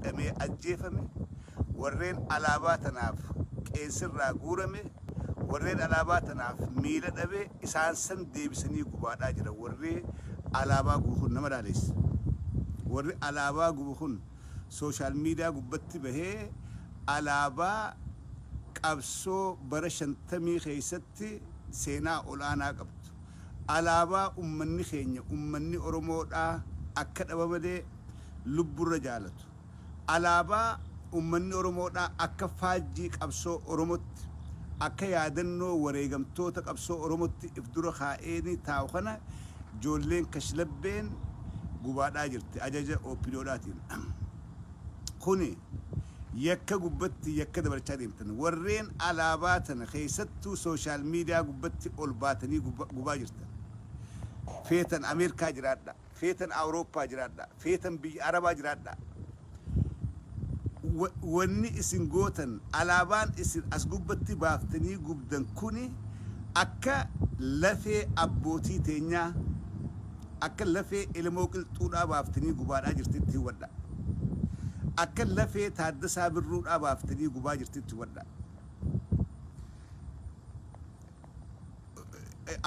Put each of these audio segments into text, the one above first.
hidhamee ajjeefame, warreen alaabaa tanaaf qeensirraa guurame, warreen alaabaa tanaaf miila dhabe, isaan san deebisanii gubaadhaa jira. Warri alaabaa gubu kun nama laaleessa. Warri alaabaa gubu kun social media gubbatti bahee alaabaa qabsoo bara shantamii keessatti seenaa ol'aanaa qabdu, alaabaa ummanni keenya, ummanni Oromoodhaa akka dhaba malee lubburra jaalatu, alaabaa ummanni Oromoodhaa akka faajjii qabsoo Oromotti, akka yaadannoo wareegamtoota qabsoo Oromotti if dura kaa'eenii taa'u kana joolleen kashlabbeen gubaadhaa jirti ajaja OPDOdhaatiin. Kuni yakka gubbatti yakka dabalachaa deemtan. Warreen alaabaa tana keessattuu social media gubbatti ol baatanii gubaa jirtan. Feetan Ameerikaa jiraadhaa, feetan Awurooppaa jiraadhaa, feetan biyya Arabaa jiraadhaa. Wanni isin gootan, alaabaan isin as gubbatti baaftanii gubdan kuni akka lafee abbootii teenyaa, akka lafee Elemoo Qilxuudhaa baaftanii gubaadhaa jirtitti hubadhaa. Akka lafee Taaddasaa Birruudhaa baaftanii gubaa jirtitti hubadhaa.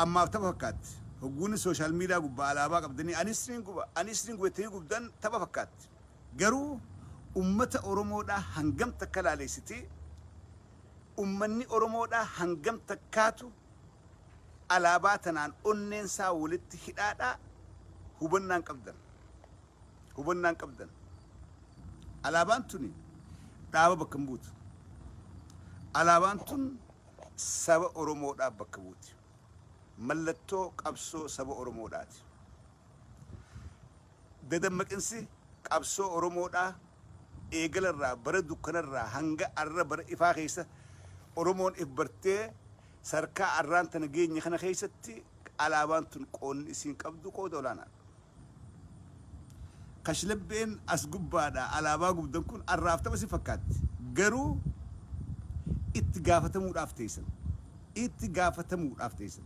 Ammaaf tapha fakkaatti. Hogguunni social media gubbaa alaabaa qabdanii anis niin guba, anis niin guba jettanii gubdan tapha fakkaatti. Garuu ummata Oromoodhaa hangam takka laaleessiti, ummanni Oromoodhaa hangam takkaatu alaabaa tanaan onneen isaa walitti hidhaadhaa hubannaan qabdan. Hubannaan qabdan. Alaabaan tuni dhaaba bakka hin buutu. Alaabaan tun saba Oromoodhaa bakka buuti. Mallattoo qabsoo saba Oromoodhaati. Dadammaqinsi qabsoo Oromoodhaa eegalarraa bara dukkanarraa hanga arra bara ifaa keessa Oromoon if bartee sarkaa arraan tana geenye kana keessatti alaabaan tun qoonni isiin qabdu qooda olaanaadha. Kashlabbeen as gubbaadha alaabaa gubdan kun arraaf tapha si fakkaatti. Garuu itti gaafatamuudhaaf teessan. Itti gaafatamuudhaaf teessan.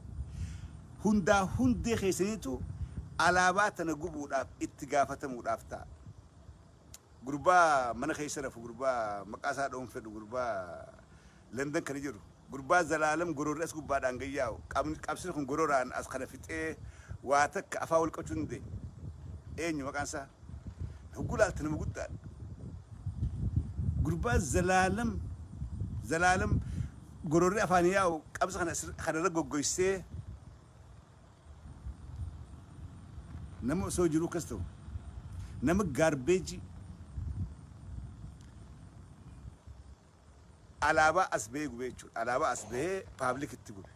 Hundaa hundee keessaniitu alaabaa tana gubuudhaaf itti gaafatamuudhaaf ta'a. Gurbaa mana keessa rafu, gurbaa maqaa isaa dha'uun fedhu, gurbaa London kana jiru, gurbaa Zalaalam gororri as gubbaadhaan gad yaa'u, qabsni kun gororaan as kana fixee waa takka afaan wal qabachuu hin dandeenye. Eenyu maqaan isaa? Hogguu laalte nama guddaadha. Gurbaa Zalaalam Zalaalam gororri afaan yaa'u qabsa kana kanarra goggoysee nama osoo jiruu akkas ta'u, nama gaarbeejii alaabaa as bahee gube jechuudha. Alaabaa as bahee paablik itti gube.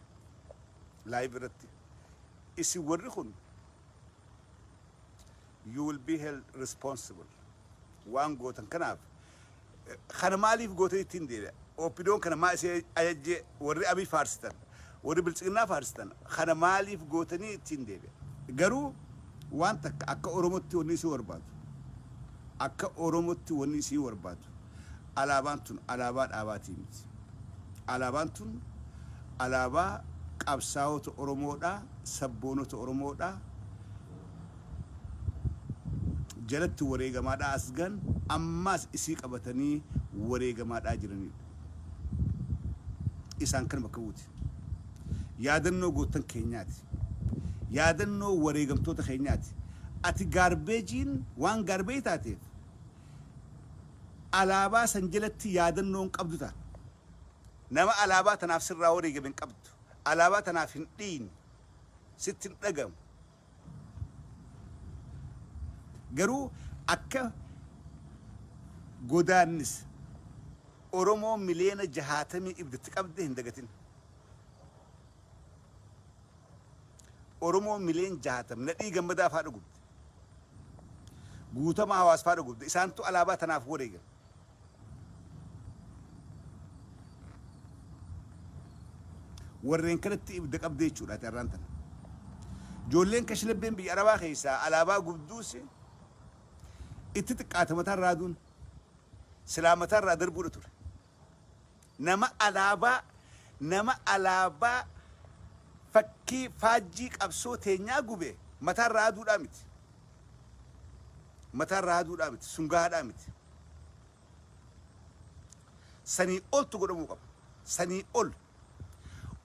Live irratti. Isin warri kun you will be held responsible. Waan gootan kanaaf kana maaliif gootan ittiin deebi'a. OPDOn kana maa isee ajajjee, warri Abiy faarsitan, warri Biltsiginnaa faarsitan kana maaliif gootanii ittiin deebi'a. Garuu waan takka akka Oromotti wanni isii barbaadu, akka Oromotti wanni isii barbaadu, alaabaan tun alaabaa dhaabaatii miti. Alaabaan tun alaabaa qabsaa'ota Oromoodhaa, sabboonota Oromoodhaa jalatti wareegamaadhaa as gahan, ammaas isii qabatanii wareegamaadhaa jiranidha. Isaan kana bakka buuti. Yaadannoo goottan keenyaati. Yaadannoo wareegamtoota keenyaati. Ati gaarbeejiin waan gaarbeejii taateef alaabaa san jalatti yaadannoo hin qabdu ta'a. Nama alaabaa tanaaf sirraa wareegame hin qabdu. Alaabaa tanaaf hin dhiiyne. Sitti hin dhagamu. Garuu akka godaannisa Oromoo miliyoona jahaatamii ibdatti qabde hin dagatin. Oromoo miliyoon 60 Nadhii Gammadaa faa dhugubde. Guutamaa Hawaas faa dhugubde. Isaantu alaabaa tanaaf wareegame. Warreen kanatti ibidda qabdee jechuudha ati arraan tana. Ijoolleen kashlabbeen biyya Arabaa keessaa alaabaa gubduus itti xiqqaata mataan raaduun. Silaa mataarraa darbuudha ture. Nama alaabaa fakkii faajjii qabsoo teenyaa gube mataarraa aduudhaa miti. Mataarraa aduudhaa miti. Sun gahaadhaa miti. Sanii oltu godhamuu qaba. Sanii ol.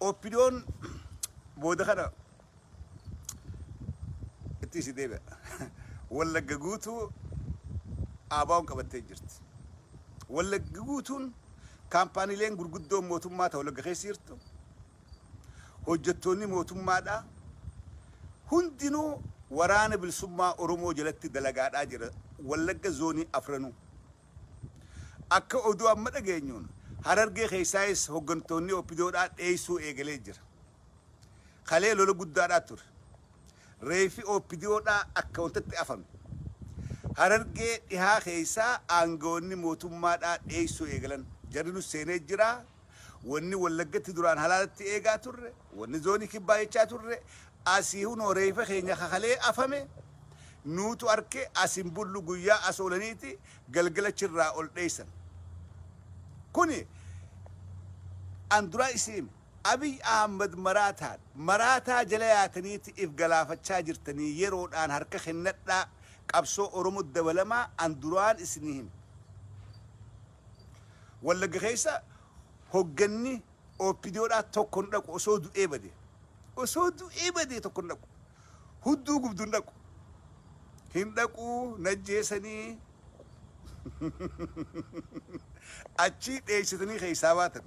OPDOn booda kana itti isi deebi'a. Wallagga guutuu ABOn qabattee jirti. Wallagga guutuun kaampaaniileen gurguddoon mootummaa ta'u Wallagga keessa jirtu. Hojjettoonni mootummaadhaa hundinuu Waraana Bilisummaa Oromoo jalatti dalagaadhaa jira. Wallagga zoonii afranuu. Akka oduu amma dhageenyuun Harargee keessaayis hoggantoonni OPDOdhaa dheessuu eegalee jira. Kalee lola guddaadhaa ture. Reeffi OPDOdhaa akka wantatti afame. Harargee dhihaa keessaa aangawoonni mootummaadhaa dheessuu eegalan. Jarri nus seenee jira. Wanni Wallaggatti duraan halaalatti eegaa turre, wanni zoonii kibbaa jechaa turre, asii hunoo reeffa keenya kakalee afame nuutu arke, as hin bullu, guyyaa as oolaniiti galgala achirraa ol dheessan. Kuni an duraa isin hime. Abiy Ahmad maraataan maraataa jala yaataniiti if galaafachaa jirtanii, yeroodhaan harka kennadhaa, qabsoo Oromo dabalamaa, an duraan isinii hime. Wallagga keessa hogganni OPDOdhaa tokko hin dhaqu osoo du'ee bade. Osoo du'ee badee tokko hin dhaqu. Hudduu gubdu hin dhaqu. Hin dhaqu, najjeesanii achii dheessitanii keessaa baatan.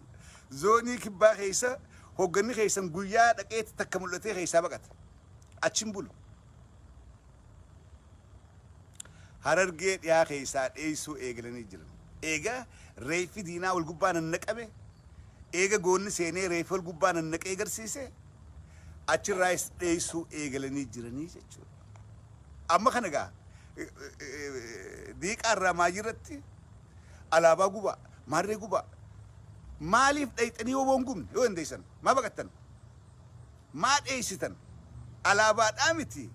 Zoonii kibbaa keessa hogganni keessan guyyaa dhaqeetti takka mul'atee keessaa baqata. Achi hin bulu. Harargee dhihaa keessaa dheessuu eegalanii jiran. Eega reeffi diinaa wal gubbaa nannaqame, eega goonni seenee reeffi wal gubbaa nannaqee garsiise, achirraayis dheessuu eegalanii jiranii jechuudha. Amma kana egaa diiqaa irraa maayii irratti alaabaa gubaa, maarree gubaa. Maaliif dhayxanii woboo hin gubne yoo dandeessan? Maa baqattan? Maa dheessitan? Alaabaadhaa miti,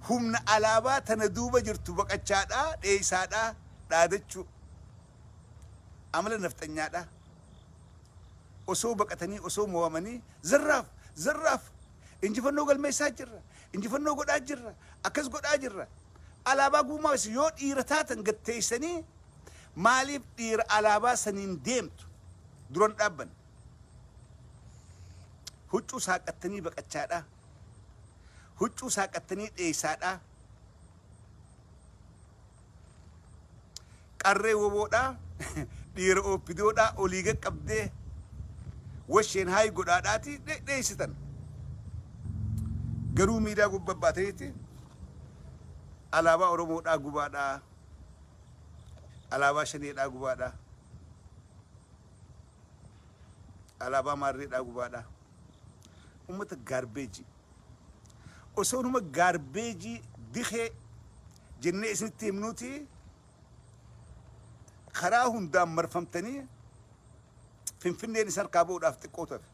humna alaabaa tana duuba jirtu baqachaadhaa, dheessaadhaa dhaadachuu. Amala nafxanyaadhaa. Osoo baqatanii, osoo mo'amanii, zarraaf zarraaf, injifannoo galmeessaa jirra, injifannoo godhaa jirra, akkas godhaa jirra. Alaabaa guumaa yoo dhiira taatan gatteessanii maaliif dhiira alaabaa saniin deemtu duran dhaabban? Huccuu saaqattanii baqachaadhaa. Huccuu saaqattanii dheessaadhaa. Qarree woboodhaa dhiira OPDOdhaa olii qaqqabdee washeen haayi godhaadhaati dheessitan. Garuu miidiyaa gubbaa baataniiti alaabaa Oromoodhaa gubaadhaa. Alaabaa shaneedhaa gubaadhaa. Alaabaa maarreedhaa gubaadhaa. Uummata garbage. Osoo numa garbage dikee jennee isinitti himnuuti karaa hundaan marfamtanii Finfinneen isa harkaa ba'uudhaaf xiqqoo tafe.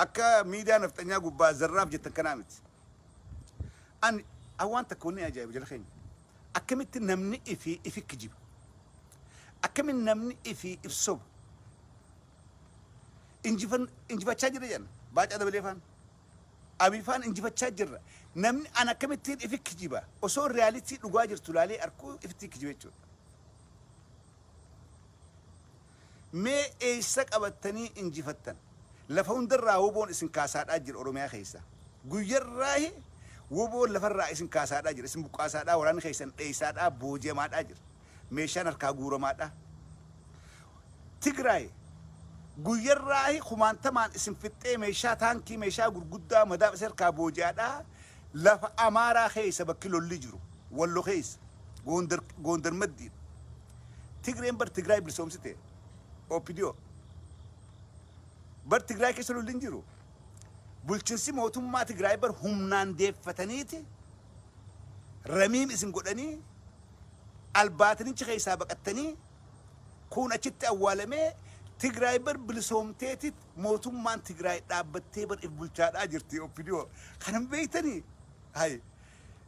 Akka miidiyaa nafxanyaa gubbaa zarraaf jettan kanaa miti. Ani waan takka wanni ajaa'ibu jala keenya. Akkamitti namni ifii ifi kijiba? Akkamitti namni ifii if soba? Injifachaa jira jenna. Baacaa Dabalee faan. Abiy faan injifachaa jirra. Namni an akkamittiin ifi kijiba? Osoo reality dhugaa jirtu laalee arkuu ifitti kijiba jechuudha. Mee eessa qabattanii injifattan? Lafa hundarraa woboon isin kaasaadhaa jira Oromiyaa keessa. Guyyarraahi woboon lafarraa isin kaasaadhaa jira. Isin buqqaasaadhaa, waraanni keessan dheessaadhaa, booji'amaadhaa jira. Meeshaan harkaa guuramaadhaa. Tigraay guyyarraahi kumaantamaan isin fixxee meeshaa taankii, meeshaa gurguddaa madaaf isin harkaa booji'aadhaa. Lafa Amaaraa keessa bakki lolli jiru. Wallo keessa. Gondar, Gondar maddiidha. Tigreen bar Tigraay bilisoomsite. OPDO. Bar Tigraay keessa lolli hin jiru. Bulchinsi mootummaa Tigraay bar humnaan deeffataniiti ramiim isin godhanii albaatanichi keessaa baqattanii kun achitti awwaalamee Tigraay bar bilisoomteetit mootummaan Tigraay dhaabbattee bar if bulchaadhaa jirti OPDO. Kanan beektanii? Hay.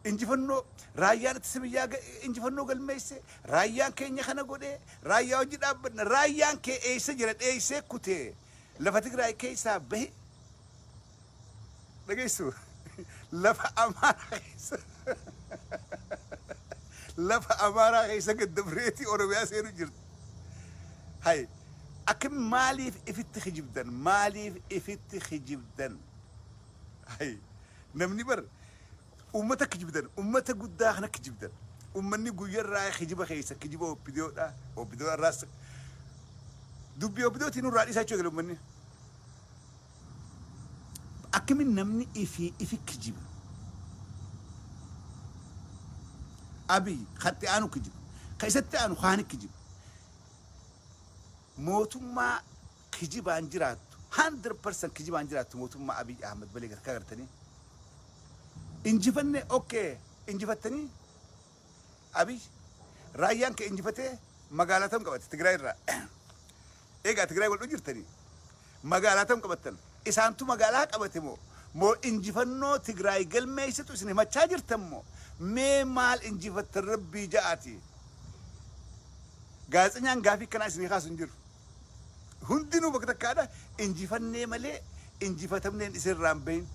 Injifannoo raayyaan ittisa biyyaa injifannoo galmeesse, raayyaan keenya kana godhe, raayyaa hojii dhaabbanna, raayyaan kee eessa jira? Dheessee kutee lafa Tigraay keessaa bahe, dhageessu, lafa Amaaraa keessa, lafa Amaaraa keessa gad dabreetii Oromiyaa seenu jirti. Hay akkami maaliif ifitti kijibdan? Maaliif ifitti kijibdan? Hay namni bar ummata kijibdan, ummata guddaa kana kijibdan. Ummanni guyyarraa kijiba keessa kijiba OPDOdha. OPDO irraas dubbii OPDOtiin nurraa dhiisaa jechuu eegale ummanni. Akkamiin namni ifii ifi kijiba? Abiy katti aanu kijiba. Ka isatti aanu kaani kijiba. Mootummaa kijibaan jiraattu, 100% kijibaan jiraattu, mootummaa Abiy Ahmed malee garkaa gartanii. Injifanne, okay, injifattanii. Abiy raayyaan kee injifatee magaalaa tam qabate Tigraay irraa? Egaa Tigraay wal jirtanii magaalaa tam qabattan? Isaantu magaalaa qabate moo injifannoo Tigraay galmeessitu isin himachaa jirtan moo? Mee maal injifattan, rabbii ja'aati? Gaazexenyaan gaafii akkanaa isinii kaasu hin jiru. Hundinuu bakka takkaadha. Injifannee malee injifatamneen isinirraa hin bahin.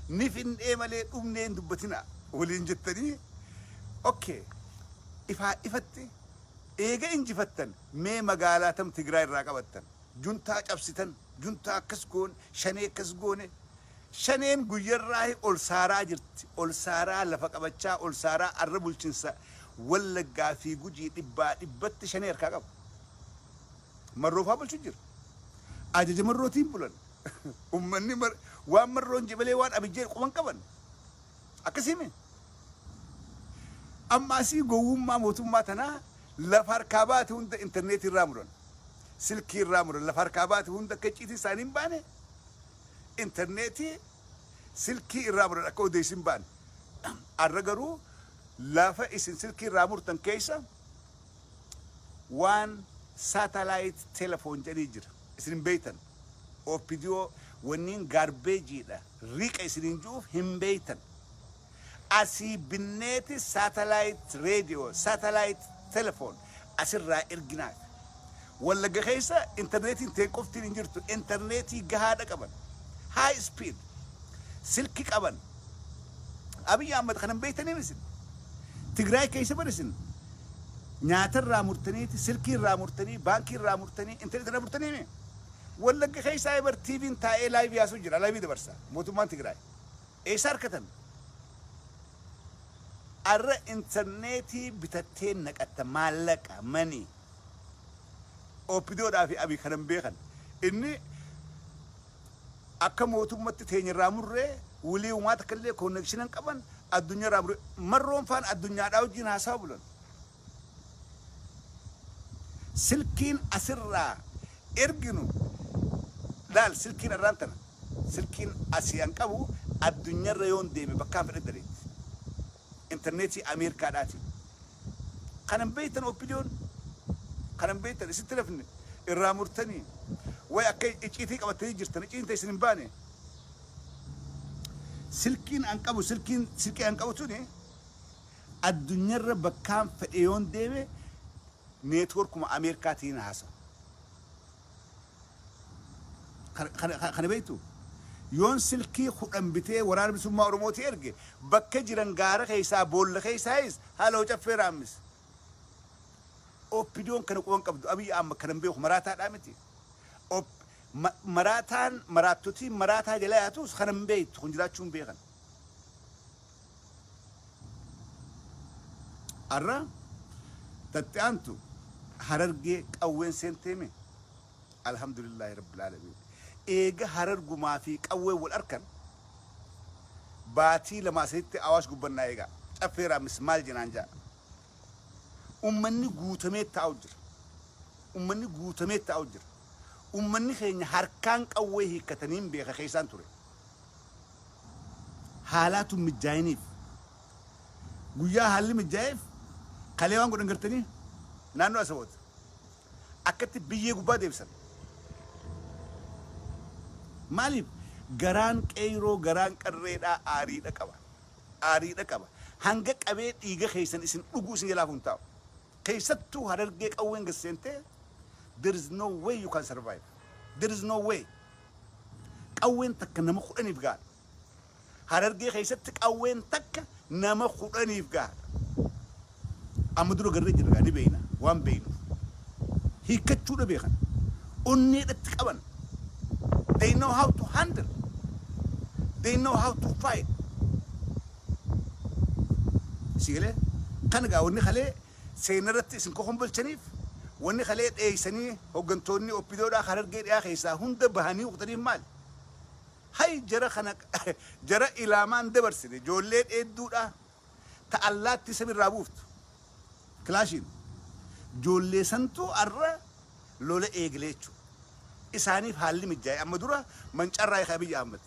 Ni finnee malee dhumnee hin dubbatina waliin jettanii. Okay. Ifaa ifatti eega injifattan, mee magaalaa tam Tigraay irraa qabattan? Juntaa cabsitan, juntaa akkas goone, shanee akkas goone. Shaneen guyyarraa ol saaraa jirti. Ol saaraa lafa qabachaa, ol saaraa arra bulchinsa Wallaggaa fi Gujii dhibbaa dhibbatti shanee harkaa qaba. Marroofaa bulchu jira. Ajaja marrootiin bulan. Ummanni waan marroon jebalee waan abijjee quban qaban. Akkasii amma asii gowwummaa mootummaa tanaa lafa harkaa baate hunda intarneetii irraa muran. Silkii irraa muran. Lafa harkaa baate hunda akka icciitii isaanii hin baane intarneetii, silkii irraa muran, akka odeessi hin baane. Arra garuu lafa isin silkii irraa murtan keessa waan satellite telephone jedhanii jira. Isin hin beeytan. OPDO wanniin garbageiidha. Riqa isiniin ji'uuf hin beeytan. Asii binneeti satellite radio, satellite telephone asirraa erginaaf. Wallagga keessa intarneetiin ta'e qoftiin hin jirtu. Intarneetii gahaadha qaban. High speed. Silki qaban. Abiyyi Ahmad kanan beektanii isin. Tigraay keessa bar isin nyaatarraa murtaniiti, silkii irraa murtanii, baankii irraa murtanii, intarneetii irraa murtanii mi? Wallagga keessaa bar TV'n taa'ee live yaasuu jira, live dabarsa mootummaan Tigraay. Eessa harkatan? Arra intarneetii bitattee naqatta, maallaqa manii. OPDOdhaa fi Abiy kanan beekan. Inni akka mootummatti teenya irraa murree walii uumaa takka illee connection qaban addunyaa irraa murree marroon faan addunyaadhaa wajjin haasaa bulan. Silkiin asirraa erginu laal, silkiin irraan tana, silkiin asii an qabu addunyaarra yoon deeme bakkaan fedhe dareetti. Intarneetii Ameerikaadhaatiin. Kanan beektan OPDOn kanan beektan isitti lafne irraa murtanii way akka icciitii qabattanii jirtan, icciitiin ta'e isin hin baane. Silkiin an qabu, silkiin silkii an qabu tuni addunyaarra bakkaan fedhe yoon deeme networkuma Ameerikaatiin haasa. Kana beektu, yoon silkii 10 bitee Waraana Bilisummaa Oromootii erge, bakka jiran gaara keessaa boolla keessaayis haala caffee raammis. OPDOn kana quban qabdu. Abiyyi amma kanan beeku maraataadhaa miti. Maraataan maraattotiin maraataa jala yaatus kanan beektu kun jiraachuu hin beekan. Arra tatti aantu Harargee qawween seenteeme, alhamdulillahi rabbil alamin. Eega Harargumaa fi qawween wal arkan baatii 2 asitti Awaash gubbannaa eegaa. Caffee raammis maal jenaan ja'a. Ummanni guutamee taa'u jira. Ummanni guutamee taa'u jira. Ummanni keenya harkaan qawwee hiikkatanii hin beeka keessaan ture. Haalaatu mijaa'iniif. Guyyaa haalli mijaa'eef kalee waan godhan gartanii naannoo Asaboot akkatti biyyee gubbaa deebisan. Maaliif garaan qeyroo, garaan qarreedhaa aariidha qaba. Aariidha qaba. Hanga qabee dhiiga keessan isin dhuguu isin jalaa kun taa'u. Keessattuu Harargee qawween gasseentee there is no way you can survive. There is no way. Qawween takka nama 10f gahaadha. Harargee keessatti qawween takka nama 10f gahaadha. Amma dura garree jirra, ni beekna waan beeknuuf. Hiikkachuudha beekan. Onneedhatti qaban. They know how to handle. They know how to fight. Sigalee kana gaa wanni kalee seenarratti isin kokombolchaniif, wanni kalee dheeysanii hooggantoonni OPDOdhaa Harargee Dhiyaa keessaa hunda bahanii uqtaniif maali? Hay, jara kana, jara ilaamaan dabarsine, ijoollee dheedduudha ta allaatti samirraa buuftu kilaashiin, ijoollee santu arra lola eegale jechuudha. Isaaniif haalli mijaa'e. Amma dura mancarraa hiike Abiyyi Ahmad.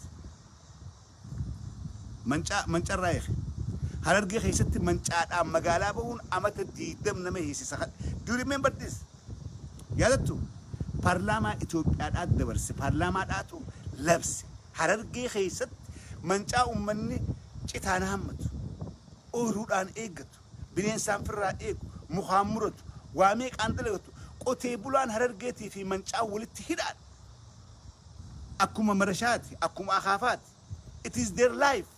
Mancarraa hiike. Harargee keessatti mancaadhaan magaalaa bahuun amata 20 nama hiisisa. Do you remember this? Yaadattu? Paarlaamaa Itoophiyaadhaa dabarse. Paarlaamaadhaatu labse. Harargee keessatti mancaa uummanni citaan hammatu, ooyiruudhaan eeggatu, bineensaan firraa eegu, mukaan muratu, waa meeqaan dalagatu, qotee bulaan Harargeetii fi mancaa walitti hidhaan. Akkuma marashaati, akkuma akaafaati. It is their life.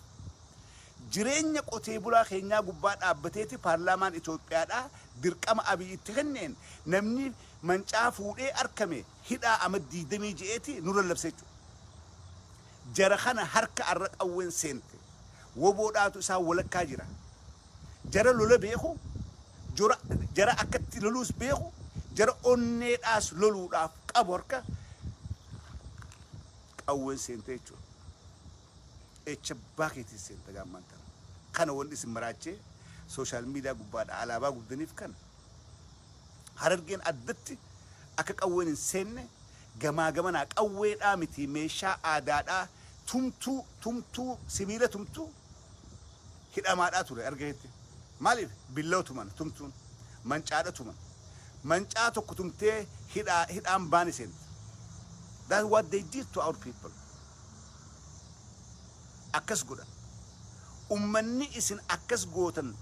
Jireenya qotee bulaa keenyaa gubbaa dhaabbateeti paarlaamaan Itoophiyaadhaa dirqama Abiy itti kenneen namni mancaa fuudhee arkame hidhaa ama 20 je'eeti nurra labse jechuudha. Jara kana harka arra qawween seente. Woboodhaatu isaan walakkaa jira. Jara lola beeku, jara akkatti loluus beeku, jara onneedhaas loluudhaaf qabu harka qawween seente jechuudha. Echa abbaa keetiin seenta gaammaan tana. Kana wanni isin maraachee social media gubbaadha alaabaa gubdaniif kana. Harargeen addatti akka qawween hin seenne gamaa gamanaa qawweedhaa miti, meeshaa aadaadhaa tumtuu tumtuu sibiila tumtuu hidhamaadhaa ture argatetti. Maaliif billoo tuman, tumtuun mancaadha tuman. Mancaa tokko tumtee hidhaa hidhaan baani seenta. That's what they did to our people. Akkas godhan. Ummanni isin akkas gootan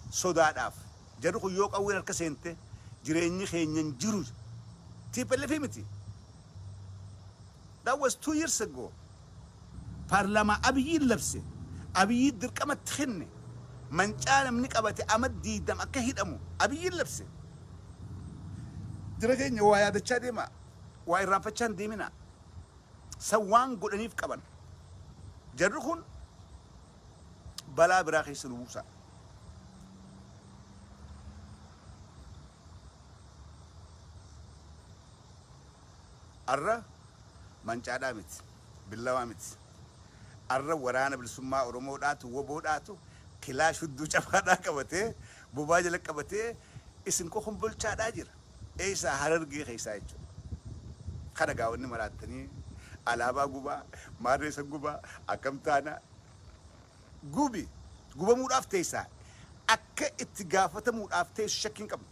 sodaadhaaf, jarri kun yoo qawween harka seente jireenyi keenya hin jiru. TPLF miti. That was 2 years ago. Paarlaamaa Abiyyiin labse. Abiyyi dirqamatti kenne. Mancaa namni qabate ama 20 akka hidhamu Abiyyiin labse. Jira keenya, waa yaadachaa deema. Waa irraanfachaa hin deemina. San waan godhaniif qaban. Jarri kun balaa biraa keessa nu buusa. Arra mancaadhaa miti. Billawaa miti. Arra Waraana Bilisummaa Oromoodhaatu, woboodhaatu kilaash hudduu cafaadhaa qabatee, bobaa jala qabatee isin kokombolchaadhaa jira. Eessaa? Harargee keessaa jechuudha. Kana gaa wanni maraattanii alaabaa gubaa, maarree san gubaa, akkam taana gubi gubamuudhaaf teessaa, akka itti gaafatamuudhaaf teessu shakkii hin qabnu.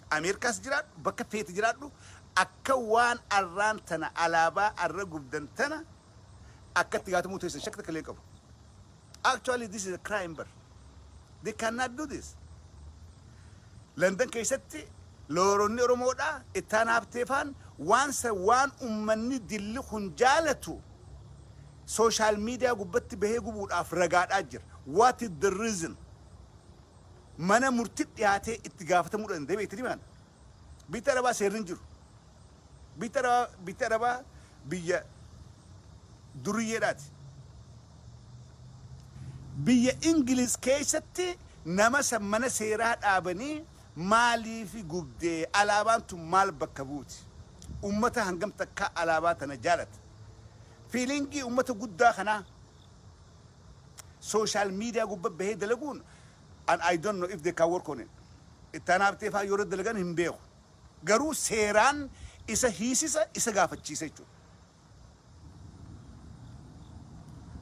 Ameerikaas jiraadhu, bakka feete jiraadhu, akka waan arraan tana alaabaa arra gubdan tana akka itti gaafatamuu teessan shakki takka illee hin qabu. Actually, this is a crime bar. They cannot do this. London keessatti lawyeronni Oromoodhaa ittaan haabteefaan waan san, waan ummanni dilli kun jaalatu, social media gubbatti bahee gubuudhaaf ragaadhaa jira. What is the reason? Mana murtii dhiyaatee itti gaafatamuu danda'e beektanii maal? Biyya Arabaa seerri hin jiru. Biyya Arabaa biyya duriyyeedhaati. Biyya Ingiliz keessatti nama san mana seeraa dhaabanii maaliif gubdee, alaabaan tun maal bakka buuti? Ummata hangam takkaa alaabaa tana jaalata? Feelingii ummata guddaa kanaa social media gubba bahee dalaguun, and I don't know if they can work on it. Ittaan haabtee fa'aa yeroo dalagan hin beeku. Garuu seeraan isa hiisisa, isa gaafachiisa jechuudha.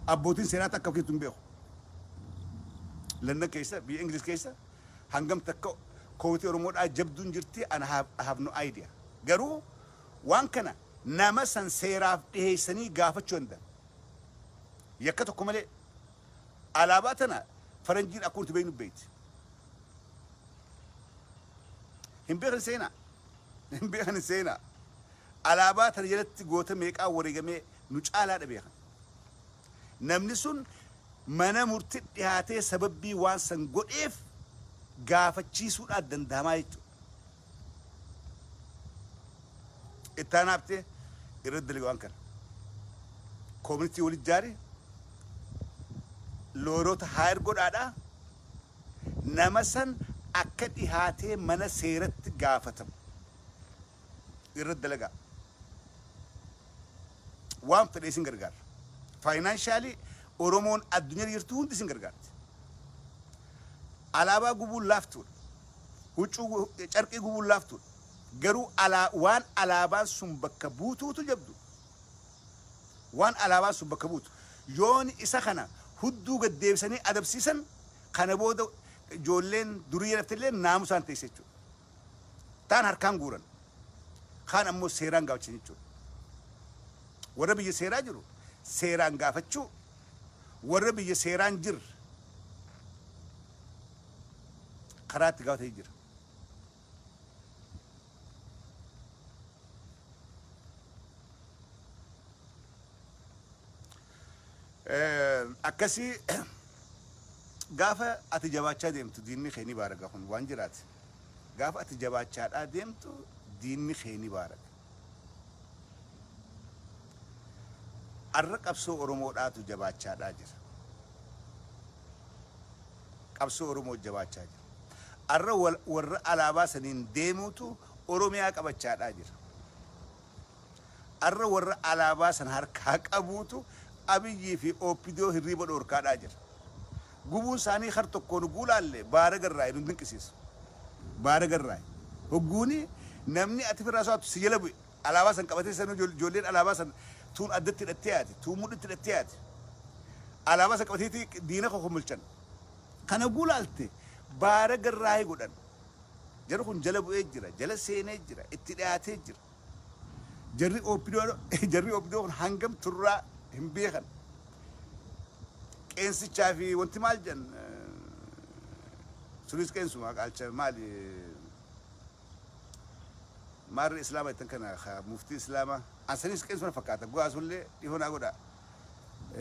Abbootiin seeraa takka ofiitu hin beeku. London keessa, biyya Ingiliz keessa hangam takka kootii Oromoodhaa jabduun jirti, and I have no idea. Garuu waan kana nama san seeraaf dhiheessanii gaafachuu danda'an. Yakka tokko malee alaabaa tana faranjiin akkuma nuti beeknu beekti. Hin beekan seenaa. Hin beekan seenaa. Alaabaa tana jalatti goota meeqaa wareegamee nu caalaadha beekan. Namni sun mana murtii dhiyaatee sababbii waan san godheef gaafachiisuudhaan danda'amaa jechuudha. Itti aanaaftee irratti dalage waan kana. Community walitti jaari, lawyerota hire godhaadhaa, nama san akka dhihaatee mana seeratti gaafatamu irratti dalagaa. Waan fedhe isin gargaara. Financially Oromoon addunyaa jirtu hundi isin gargaarti. Alaabaa gubuun laaftuudha. Huccuu carqii gubuun laaftuudha. Garuu waan alaabaan sun bakka buutuutu jabdu. Waan alaabaan sun bakka buutu. Yoon isa kana hudduu gad deebisanii adabsiisan, kana booda ijoolleen durii laftillee naamusaan teesse jechuudha. Taan harkaan guuran. Kaan ammoo seeraan gaafachiisan jechuudha. Warra biyya seeraa jiru seeraan gaafachuu, warra biyya seeraan jirre karaa itti gaafatanii jira. Akkasii gaafa ati jabaachaa deemtu diinni kee ni baaraga. Kun waan jiraate. Gaafa ati jabaachaadhaa deemtu diinni kee ni baaraga. Arra qabsoo Oromoodhaatu jabaachaadhaa jira. Qabsoo Oromoo jabaachaa jira. Arra warra alaabaa saniin deemuutu Oromiyaa qabachaadhaa jira. Arra warra alaabaa san harkaa qabuutu Abiyyii fi OPDO hirriiba dhoorkaadhaa jira. Gubuun isaanii har tokkoon guulaalle baara garraa hin dinqisiisu. Baara garraa. Hogguuni namni ati firraa so'atu si jala bu'e. Alaabaa san qabatee sanuu ijoolleen alaabaa san tuun addatti hidhattee yaati. Tuun mudhitti hidhattee yaati. Alaabaa san qabateeti diina kokomulchan. Kana guulaalte baara garraa godhan. Jarri kun jala bu'ee jira. Jala seenee jira. Itti dhiyaatee jira. Jarri OPDO kun hangam turraa hin beekan. Qeensichaa fi wanti maal jedhan sunis qeensuma qaalcha maali, maarri islaama jettan kana, muftii islaamaa ansanis qeensuma fakkaata. Go'aasullee dhihoo naa godha,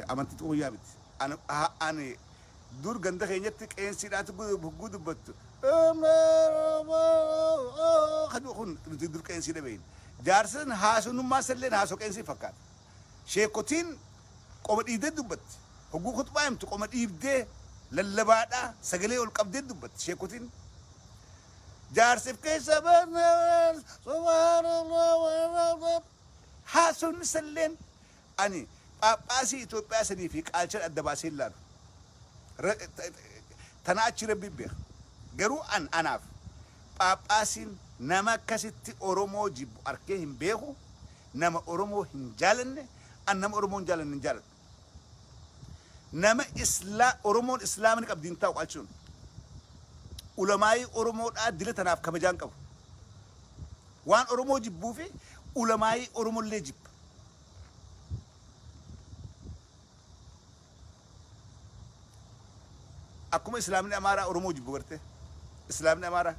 amantii xiyyaa miti. Ani dur ganda keenyatti qeensiidhaatu hogguu dubbattu kun nuti dur qeensii dhabeeyne. Jaarsan haasonummaa salleen haasoo qeensii fakkaata. Sheekotiin qoma dhiibdee dubbatti. Hogguu khutbaa himtu qoma dhiibdee lallabaadhaa sagalee ol qabdee dubbatti sheekotiin. Jaarsiif keessa haasonni salleen ani Phaaphaasii Itoophiyaa sanii fi qaalchan adda baasee ilaalu. Tana achi Rabbi beeka. Garuu anaaf Phaaphaasiin nama akkasitti Oromoo jibbu arkee hin beeku, nama Oromoo hin jaalanne, an nama Oromoo hin jaalanne hin jaaladhu. Nama Islaa Oromoon Islaama ni qabdi hin taa'u qaalchuun. Ulamaayii Oromoodhaa dila tanaaf kabajaan qabu. Waan Oromoo jibbuu fi ulamaayii Oromollee jibba. Akkuma Islaamni Amaaraa Oromoo jibbu garte. Islaamni Amaaraa.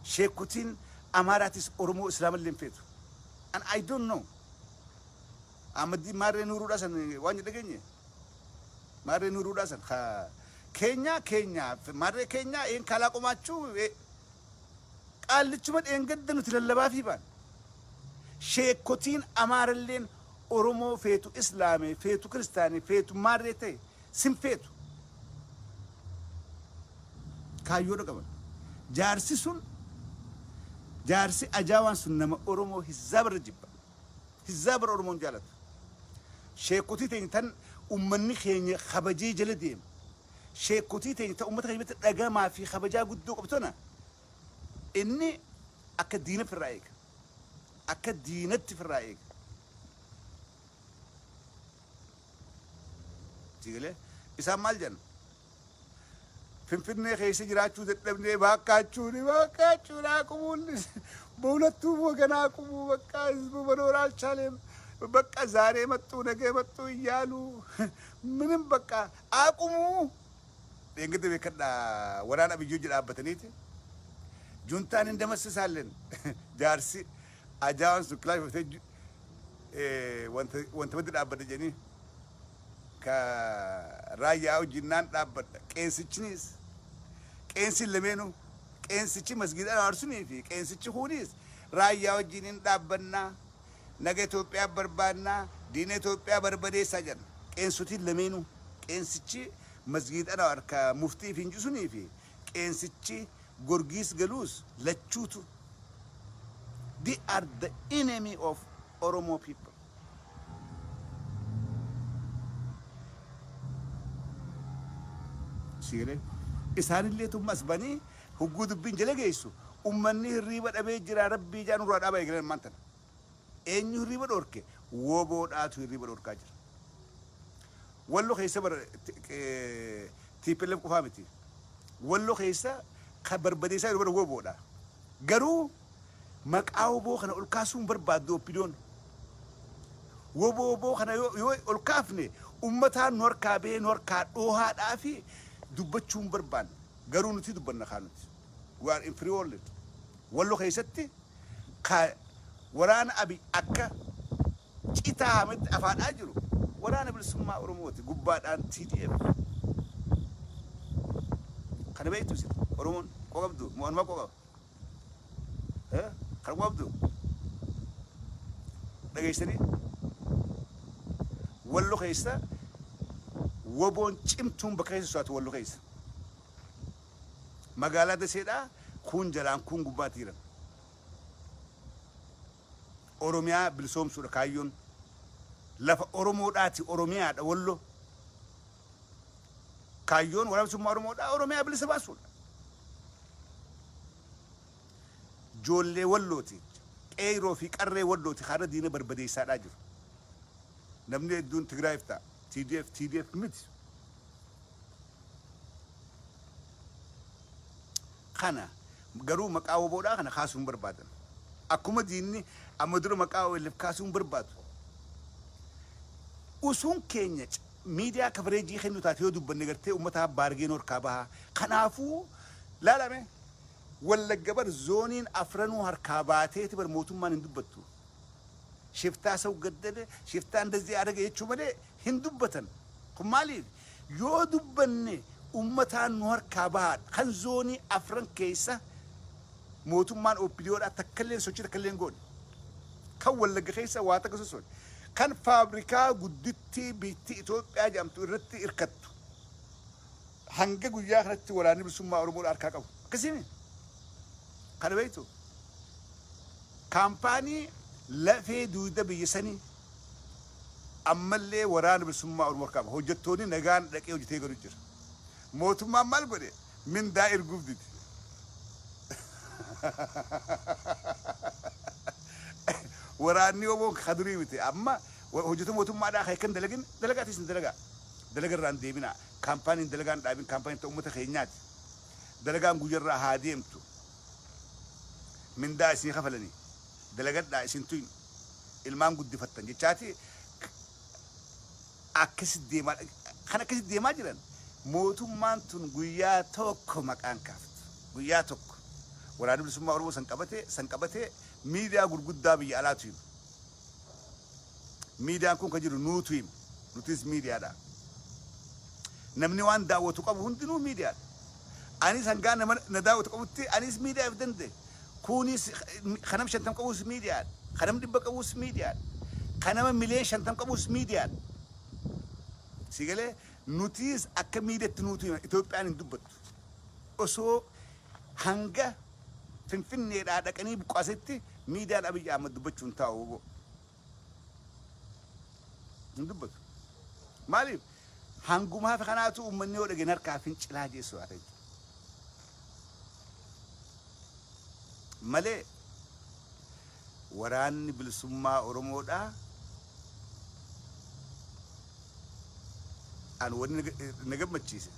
Sheekotiin Amaaraatis Oromoo Islaamallee hin feetu. And I don't know. Ahmadi Maarree Nuuruudhaa san waan jedhe dhageenye. Maarree Nuuruudhaa san keenya keenya maarree keenya een kaalaa qomaachuu qaallichuma dheengadda nuti lallabaa fi baan. Sheekotiin Amaaralleen Oromoo feetu, Islaamee feetu, Kiristaanii feetu, maarree ta'e sin feetu. Kaayyoodha qaban. Jaarsi sun, jaarsi ajaawaan sun nama Oromoo hizaabarra jibba. Hizaabarra Oromoon jaalatu. Sheekotii teenya tan ummanni keenya kabajee jala deema. Sheekotii teenya tan ummata keenya biratti dhagamaa fi kabajaa guddoo qabdu tana inni akka diina firraa eega. Akka diinatti firraa eega. Sigalee isaan maal jedhan? Finfinnee keessa jiraachuu dadhabnee baakkachuuni baakkachuun አቁሙን በሁለቱም ወገን አቁሙ። በቃ ህዝቡ መኖር አልቻለም። በቃ ዛሬ መጡ ነገ መጡ እያሉ ምንም በቃ አቁሙ። እንግዲህ beekadha, waraana Abiyyuu dhaabbataniiti ጁንታን እንደመስሳለን። Jaarsi ajaa'an sun kilaasii wanta maddi dhaabbata jedhanii ka raayyaa wajjinnaan dhaabbadha. Qeensichinis, qeensi lameenuu, qeensichi masgiida aarsunii fi qeensichi kunis Raayyaa wajjin hin dhaabbannaa, naga Itoophiyaa barbaannaa, diina Itoophiyaa barbadeessaa jedhan. Qeensotiin lameenuu, qeensichi masgiida harka muftii fi hinjisunii fi qeensichi Gorgiis galuus lachuutu, they are the enemy of Oromo people. Sigalee isaanillee tummas banii hogguu dubbiin jala geessu, ummanni hirriiba dhabee jira, rabbii jaa nurraa dhaabaa eegalan. Ammaan tana eenyu hirriiba dhorke? Woboodhaatu hirriiba dhorkaa jira. Wallo keessa bara TPLF qofaa miti. Wallo keessa kan barbadeessaa jiru bara woboodha. Garuu maqaa woboo kana ol kaasuu hin barbaaddu OPDOn. Woboo kana yoo ol kaafne ummataan nu harkaa bahee nu harkaa dhoohaadhaa fi dubbachuu hin barbaanne. Garuu nuti dubbanna kaa nuti. We are in free world. Wallo keessatti ka waraana Abiy akka citaa hametti afaadhaa jiru waraana bilisummaa Oromooti, gubbaadhaan TDF. Kana beektu isin? Oromoon qo qabdu mo'anuma qo qaba. Kana qo qabdu dhageessanii? Wallo keessa woboon cimtuun bakka keessa so'atu Wallo keessa. Magaalaa Daseedhaa kun jalaan kun gubbaatti jiran. Oromiyaa bilisoomsuudha kaayyoon. Lafa Oromoodhaati, Oromiyaadha Wallo. Kaayyoon waraana bilisummaa Oromoodhaa Oromiyaa bilisa baasuudha. Ijoollee Wallooti, qeeroo fi qarree Wallooti karaa diina barbadeessaadhaa jiru. Namni hedduun Tigraayiif ta'a. TDF TDF miti. Kana garuu maqaa woboodhaa kana kaasuu hin barbaadan. Akkuma diinni amma dura maqaa OLF kaasuu hin barbaadu. Usuun keenya miidiyaa coverage kennu taate yoo dubbanne gartee uummata baargeen harkaa bahaa. Kanaafuu laalame, Wallagga bar zooniin afranuu harkaa baateeti bar mootummaan hin dubbattu. Shiftaa ሰው ገደለ፣ ሽፍታ እንደዚህ አደረገ jechuu malee hin dubbatan. Kun maaliif? Yoo dubbanne uummataan nu harkaa bahaadha. Kan zoonii afran keessa mootummaan OPDOdhaa takkalleen sochii takkalleen goone. Kan Wallagga keessa waa takka sossoone. Kan faabrikaa guddittii biitti Itoophiyaa jedhamtu irratti hirkattu. Hanga guyyaa kanatti waraanni bilisummaa Oromoodhaa harkaa qabu. Akkasiimi. Kana beektu. Kaampaanii lafee duuda biyya sanii ammallee waraana bilisummaa Oromoo harkaa qaba. Hojjettoonni nagaan dhaqee hojjetee galu jira. Mootummaan maal godhe? Mindaa erguuf dide. Waraanni woboon kadurii miti. Amma hojjetu mootummaadhaa kan kan dalagin dalagaatis hin dalagaa. Dalaga irraa hin deebinaa. Kaampaaniin dalagaan dhaabin, kaampaaniin ta'u uummata keenyaati. Dalagaan guyyarraa haa deemtu. Mindaa isinii kafalanii. Dalagadhaa, isin tuyin. Ilmaan guddifattan jechaati akkasi deemaa, kan akkasi deemaa jiran mootummaan tun guyyaa tokko maqaan kaaftu. Guyyaa tokko waraanni bilisummaa Oromoo san qabatee, san qabatee miidiyaa gurguddaa biyya alaatu hima. Miidiyaan kun kan jiru nuutu hima. Nutis miidiyaadha. Namni waan daawwatu qabu hundinuu miidiyaadha. Anis hangaa nama na daawwatu qabutti anis miidiyaaf danda'e. Kunis kanam 50 qabus miidiyaadha. Kanam 100 qabus miidiyaadha. Kanama mileen 50 qabus miidiyaadha. Si galee? Nutis akka miidiyaatti nuutu hima. Itoophiyaan hin dubbattu. Osoo hanga Finfinneedhaa dhaqanii buqqaasetti miidiyaan Abiyyi Ahmad dubbachuu hin taa'u. Hin dubbatu. Maaliif? Hanguma hafe kanaatu uummanni yoo dhageen harkaa fincilaa jeessu hafe. Malee waraanni bilisummaa Oromoodhaa an wanni na gammachiise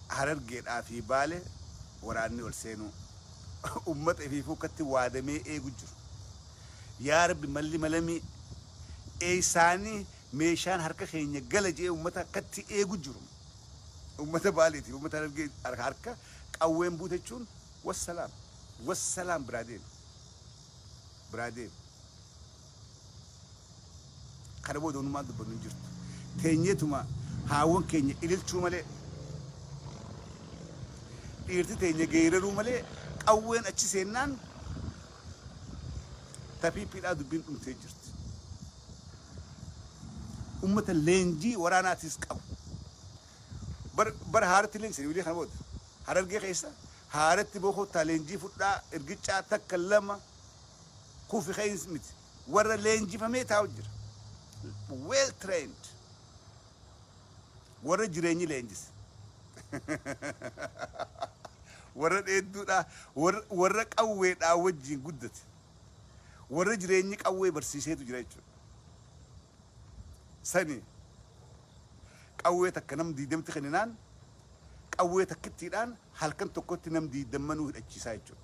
Harargeedhaa fi Baale waraanni ol seenuu ummata ifiifuu akkatti waadamee eegu jiru. Yaa Rabbi, malli malamii eessaanii meeshaan harka keenya gala jee ummata akkatti eegu jiru. Ummata Baaleetiif ummata Harargee harka harka qawween buute jechuun wassalaam wassalaam, biraa deemi, biraa deemi. Kana booda wanumaan dubbannu hin jirtu. Teenyeetuma haawwan keenya ililchuu malee, dhiirti teenya geeraruu malee, qawween achi seennaan Ta PPdhaa dubbiin dhumtee jirti. Ummata leenjii waraanaatis qabu. Bar haaratti leenjisanii wilii kana booda. Harargee keessa haaratti boqottaa leenjii fudhaa ergicaa takka lama kufi keessa miti. Warra leenjifamee taa'u jira. Well trained. Warra jireenyi leenjise. Warra dheedduudhaa warra qawweedhaa wajjin guddate. Warra jireenyi qawwee barsiiseetu jira jechuudha. Sani qawwee takka nam 20tti kenninaan qawwee takkittiidhaan halkan tokkotti nam 20nuu hidhachiisaa jechuudha.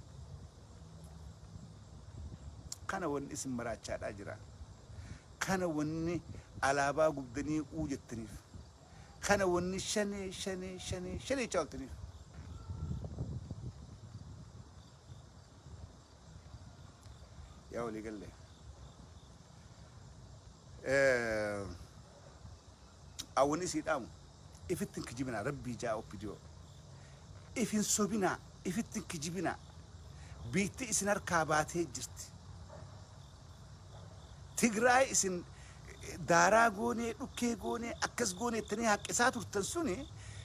Kana wanni isin maraachaadhaa jira. Kana wanni alaabaa gubdanii uu jettaniif. Kana wanni shanee shanee shanee shanee jechaa ooltaniif. Yaa walii galle. Awwanni isii dhaamu ifitti hin kijibinaa rabbii jaa OPDO. If hin sobinaa, ifitti hin kijibinaa. Biitti isin harkaa baatee jirti. Tigraay isin daaraa goonee, dhukkee goonee, akkas goonee jettanii haqqisaa turtan suni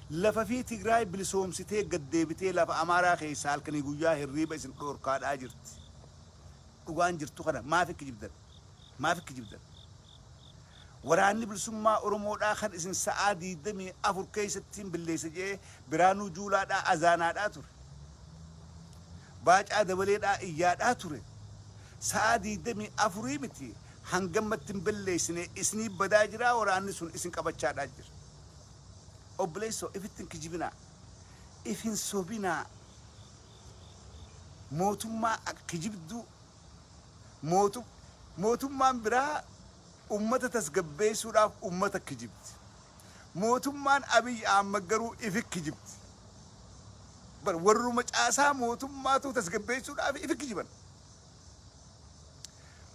lafa fi Tigraay bilisoomsitee gad deebitee lafa Amaaraa keessaa halkanii guyyaa hirriiba isin dhoorkaadhaa jirti. Dhugaan jirtu kana maaf kijibdan? Maaf kijibdan? Waraanni bilisummaa Oromoodhaa kan isin sa'aa 24 keessatti hin billeessa jee Biraanuu Juulaadhaa azaanaadhaa ture. Baacaa Dabaleedhaa iyyaadhaa ture. Sa'aa 24 miti hangammatti hin balleessine isinii badaa jiraa, waraanni sun isin qabachaadhaa jira. Obboleessoo, ifitti hin kijibinaa. If hin sobinaa. Mootummaa kijibduu mootummaan biraa ummata tasgabbeessuudhaaf ummata kijibdi. Mootummaan Abiy Ahmad garuu ifi kijibdi. Bar warruma caasaa mootummaatu tasgabbeessuudhaaf ifi kijiban.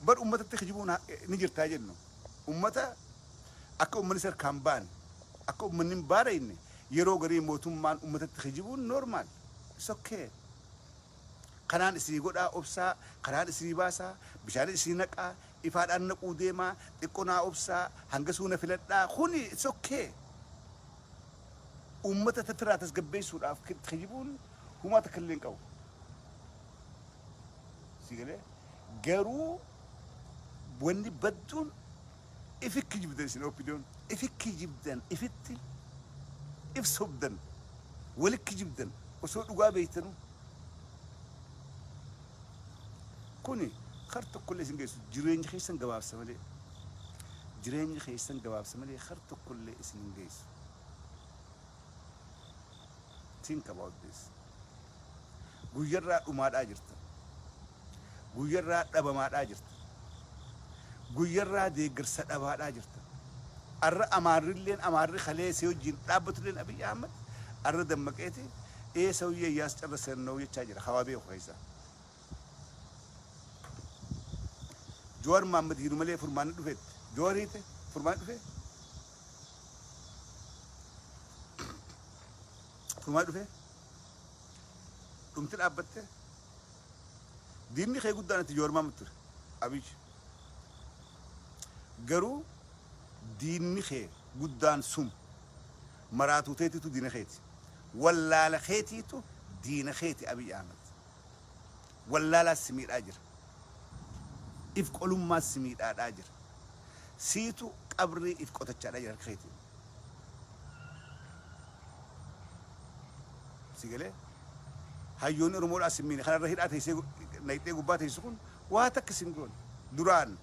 Bar ummatatti kijibuun ni jirtaa jennu. Ummata akka ummanni sarkaan baane, akka ummanni hin baarayne yeroo garii mootummaan ummatatti kijibuun normal. It's okay. Kanaan isinii godhaa obsaa, karaan isinii baasaa, bishaan isinii naqaa, ifaadhaan naquu deemaa, xiqqoo naa obsaa, hanga suuna filadhaa, kuni it's okay. Uummata tatirraa tasgabbeessuudhaaf kijibuun humaa takka illee hin qabu. Si galee? Garuu wanni badduun ifi kijibdan isin OPDOn ifi kijibdan, ifitti if sobdan, wali kijibdan osoo dhugaa beektanuu. Kuni kar tokkollee isin geessu, jireenya keessan gabaabsa malee. Jireenya keessan gabaabsa malee kar tokkollee isin hin geessu. Think about this. Guyyarraa dhumaadhaa jirta. Guyyarraa dhabamaadhaa jirta. Guyyarraa deeggarsa dhabaadhaa jirta. Arra Amaarrilleen, Amaarri kalee si wajjin dhaabbatulleen, Abiy Ahmad arra dammaqeeti ee ሰውዬ እያስጨረሰን ነው jechaa jira hawaa beeku keessa. Jawaar Mohaammed hiiru malee furmaanni dhufeetti. Jawaar hiite furmaanni dhufe? Furmaanni dhufe? Dhumti dhaabbatte? Diinni kee guddaan itti Jawaar Mohaammed ture. Abiy. Garuu diinni kee guddaan sun maraatuu teetitu diina keeti. Wallaala keetiitu diina keeti, Abiy Ahmed. Wallaalaas si miidhaa jira. If qolummaas si miidhaadhaa jira. Siitu qabrii if qotachaadhaa jira harka keetiin. Si galee? Hayyoonni Oromoodhaa si miine kanarra hidhaa teessee naqxee gubbaa teessu kun waa takka sin goone. Duraan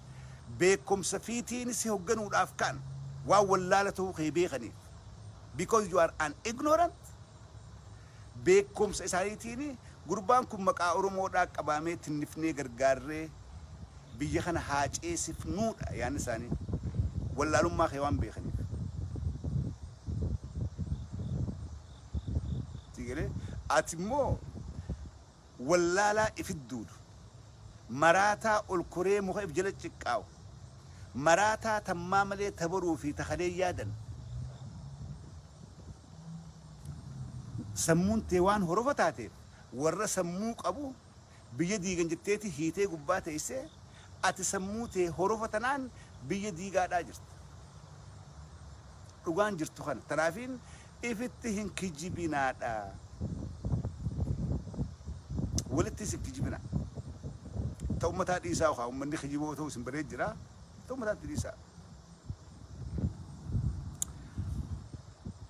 beekumsa fiitiin si hoogganuudhaaf ka'an waan wallaala ta'uu kee beekaniif. Because you are an ignorant, beekumsa isaaniitiin gurbaan kun maqaa Oromoodhaa qabaamee tinnifnee gargaarree biyya kana haa ceesifnuudha yaadni isaanii, wallaalummaa kee waan beekaniif. Si galee? Ati immoo wallaalaa ifit duudu, maraataa ol koree muka if jala ciqqaawu, maraataa tammaa malee tabaruu fi takalee yaadan, sammuun tee waan horofa taateef warra sammuu qabu biyya diigan jetteeti hiitee gubbaa teessee Ati sammuu tee horofa tanaan biyya diigaadhaa jirta. Dhugaan jirtu kana. Tanaafiin ifitti hin kijibinaadha. Walittis hin kijibinaa. Ta ummataa dhiisaa haa ummanni kijiboo ta'uu isin baree jira. Ta ummataatti dhiisaa.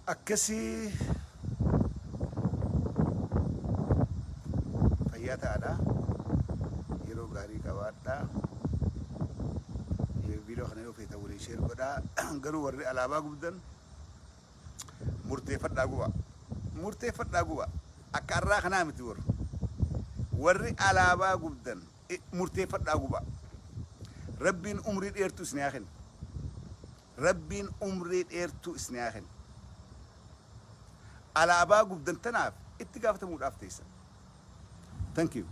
Akkasii fayyaa ta'aadha. Yeroo gaarii qabaadha. Viidiyoo kana yoo feetan waliin share godhaa. Garuu warri alaabaa gubdan murteeffadhaa guba. Murteeffadhaa guba. Akka har'aa kanaa miti warri. Warri alaabaa gubdan murteeffadhaa guba. Rabbiin umrii dheertuu isin haa kennu. Rabbiin umrii dheertuu isin haa kennu. Alaabaa gubdan tanaaf itti gaafatamuudhaaf teessan. Thank you.